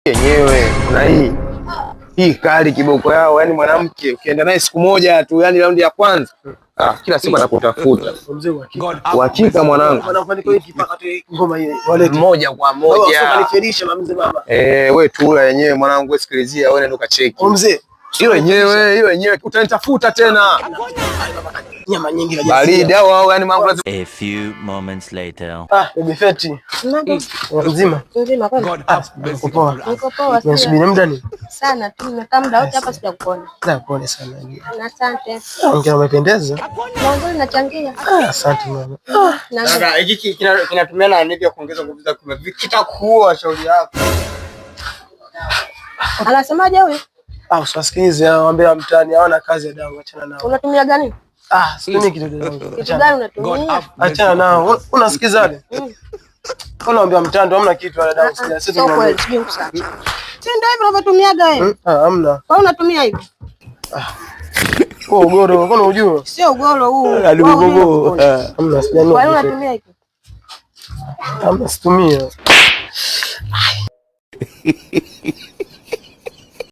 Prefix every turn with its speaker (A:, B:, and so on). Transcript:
A: Yenyewe kuna hii hii kali kiboko yao, yani mwanamke ukienda naye siku moja tu, yani raundi ya kwanza, ah, kila siku atakutafuta.
B: Mzee uhakika.
A: Uhakika mwanangu,
B: Mafanikio hiki mpaka tu ngoma hii walete.
A: Moja kwa moja.
B: Kaniferisha mzee baba.
A: Eh, wewe tula yenyewe mwanangu, wewe sikilizia, wewe nenda ukacheki.
B: Mzee.
A: Hiyo yenyewe, hiyo yenyewe utanitafuta tena.
B: Nyama nyingi kabisa.
A: Baridi au yani mambo lazima.
C: A few moments later.
B: Ah, baby Feti. Mzima.
D: Mzima kwani?
B: Ah, uko poa.
D: Niko poa.
B: Unasubiri muda ni?
D: Sana tu nimekaa muda wote hapa sijakuona.
B: Na pole sana.
D: Asante.
B: Ongea, umependeza.
D: Mwanzo nachangia.
B: Ah, asante mama.
D: Na
E: Sasa hiki kinatumia na nini vya kuongeza nguvu za kiume? Kitakuua shauri yako.
D: Anasemaje huyu?
B: Ah, usiwasikilize hao waambia mtaani hawana kazi ya damu, achana nao.
D: Unatumia gani?
B: Ah, situmii kitu dadangu.
D: Kitu gani unatumia?
B: Achana nao. Unasikizaje? Unaambia mtando hamna kitu wala damu. Sisi
D: Sio kweli, sijui kusacha. Si ndio hivyo unavyotumiaga wewe?
B: Ah, hamna.
D: Kwa nini unatumia hivyo?
B: Kwa ugoro, kwa unajua?
D: Sio ugoro huu.
B: Hamna, sijanua.
D: Kwa nini unatumia hivyo?
B: Hamna, situmia.